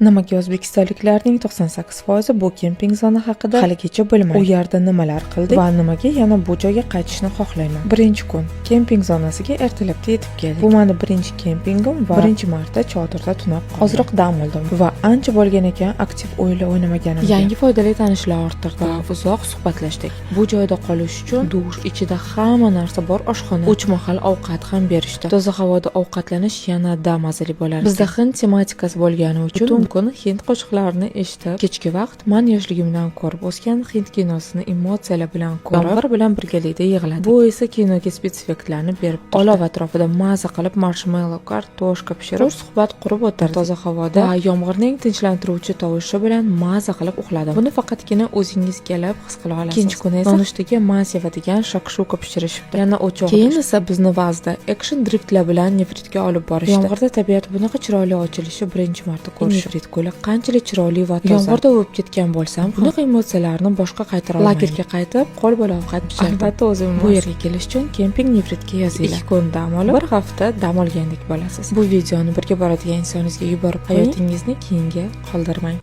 Nimaga o'zbekistonliklarning 98% bu kemping zona haqida haligacha bilmaydi? U yerda nimalar qildik va nimaga yana bu joyga qaytishni xohlayman? Birinchi kun kemping zonasiga ertalabda yetib keldik. Bu mani birinchi kempingim va birinchi marta chodirda tunab qoldim. Ozroq dam oldim va ancha bo'lgan ekan aktiv o'yinlar o'ynamaganimga. Yangi foydali tanishlar orttirdim va uzoq suhbatlashdik. Bu joyda qolish uchun dush, ichida hamma narsa bor oshxona, uch mahal ovqat ham berishdi. Toza havoda ovqatlanish yanada mazali bo'lar. Bizda hind tematikasi bo'lgani uchun butun kun hind qo'shiqlarini eshitib, kechki vaqt man yoshligimdan ko'rib o'sgan hind kinosini emotsiyalar bilan ko'rib, yomg'ir bilan birgalikda yig'ladik. Bu esa kinoga spetseffektlarni berib turdi. Olov atrofida maza qilib marshmallow, kartoshka pishirib, suhbat qurib o'tirdik. Toza havoda va yomg'irning tinchlantiruvchi tovushi bilan maza qilib uxladim. Buni faqatgina o'zingiz kelib his qila olasiz. Ikkinchi kuni esa nonushtaga man sevadigan shakshuka pishirishibdi. Yana o'choq. Keyin esa bizni vazda action driftlar bilan Nefritga olib borishdi. Yomg'irda tabiat bunaqa chiroyli ochilishi birinchi marta ko'rishim. Nefrit ko'li qanchalik chiroyli va toza. Yomg'irda uvib ketgan bo'lsam, bunaqa emotsiyalarni boshqa qaytara olmayman. Lagerga qaytib, qo'l bola ovqat pishirdim. Albatta, o'zim. Bu yerga kelish uchun kemping Nefritga yozinglar. 2 kun dam olib, bir hafta dam olgandek bo'lasiz. Bu videoni birga boradigan insoningizga yuborib qo'ying. Hayotingizni keyinga qoldirmang.